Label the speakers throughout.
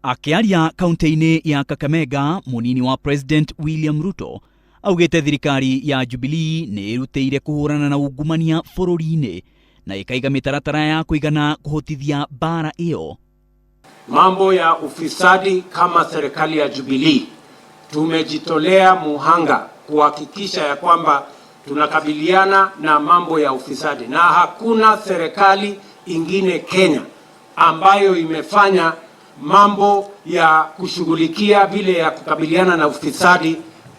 Speaker 1: Akĩaria kaunti-inĩ ya Kakamega, mũnini wa President William Ruto augĩte thirikari ya Jubilee nĩ ĩrutĩire kũhũrana na ungumania bũrũri-inĩ na ĩkaiga mĩtaratara ya kũigana kũhotithia mbara ĩyo.
Speaker 2: Mambo ya ufisadi, kama serikali ya Jubilee tumejitolea muhanga kuhakikisha ya kwamba tunakabiliana na mambo ya ufisadi, na hakuna serikali ingine Kenya ambayo imefanya mambo ya kushughulikia vile ya kukabiliana na ufisadi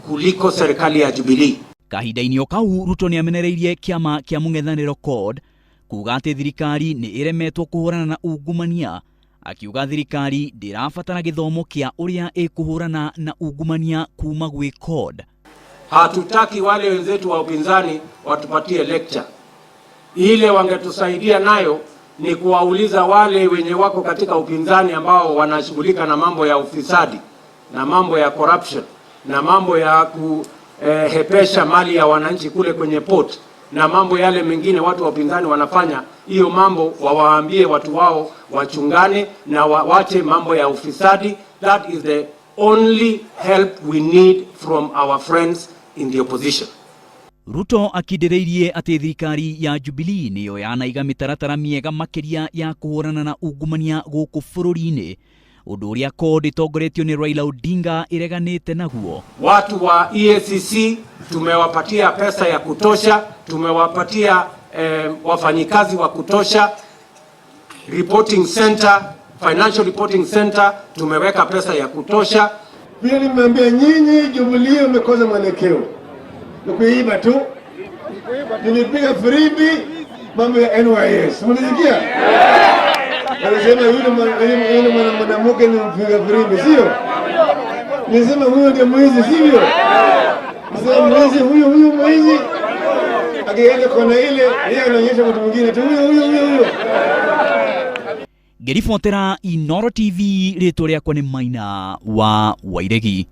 Speaker 2: kuliko serikali ya Jubilee.
Speaker 1: Kahinda-inĩ o kau, Ruto nĩ amenereirie kĩama kĩa mũng'ethanĩro CORD kuga atĩ thirikari nĩ ĩremetwo kũhũrana na ungumania, akiuga thirikari ndĩrabatara gĩthomo kĩa ũrĩa ĩkũhũrana na ungumania kuma gwĩ CORD.
Speaker 2: Hatutaki wale wenzetu wa upinzani watupatie lecture. Ile wangetusaidia nayo ni kuwauliza wale wenye wako katika upinzani ambao wanashughulika na mambo ya ufisadi na mambo ya corruption na mambo ya kuhepesha mali ya wananchi kule kwenye port na mambo yale mengine watu wa upinzani wanafanya hiyo mambo, wawaambie watu wao wachungane na wawache mambo ya ufisadi. That is the only help we need from our friends in the opposition.
Speaker 1: Ruto akindĩrĩirie atĩ thirikari ya Jubilee nĩyo yanaiga mĩtaratara mĩega makĩria ya kũhũrana na ungumania gũkũ bũrũri-inĩ, ũndũ ũrĩa CORD ĩtongoretio nĩ Raila Odinga ĩreganĩte naguo.
Speaker 2: Watu wa EACC tumewapatia pesa ya kutosha, tumewapatia wafanyikazi wa kutosha. Reporting center, financial reporting center tumeweka pesa ya kutosha.
Speaker 3: Vile nimeambia nyinyi, Jubilee umekosa mwelekeo, ni kuiba tu. Nilipiga firimbi mambo ya NYS, mlisikia? Alisema yule mwanamke ni mpiga firimbi, sio? Nisema huyo ndio mwizi, sivyo? Nisema mwizi huyu huyu mwizi akienda kona ile, yeye anaonyesha mtu mwingine tu, huyo huyo huyo huyo.
Speaker 1: Ngĩribotera Inooro TV, rĩtwa rĩakwa nĩ Maina wa Wairegi.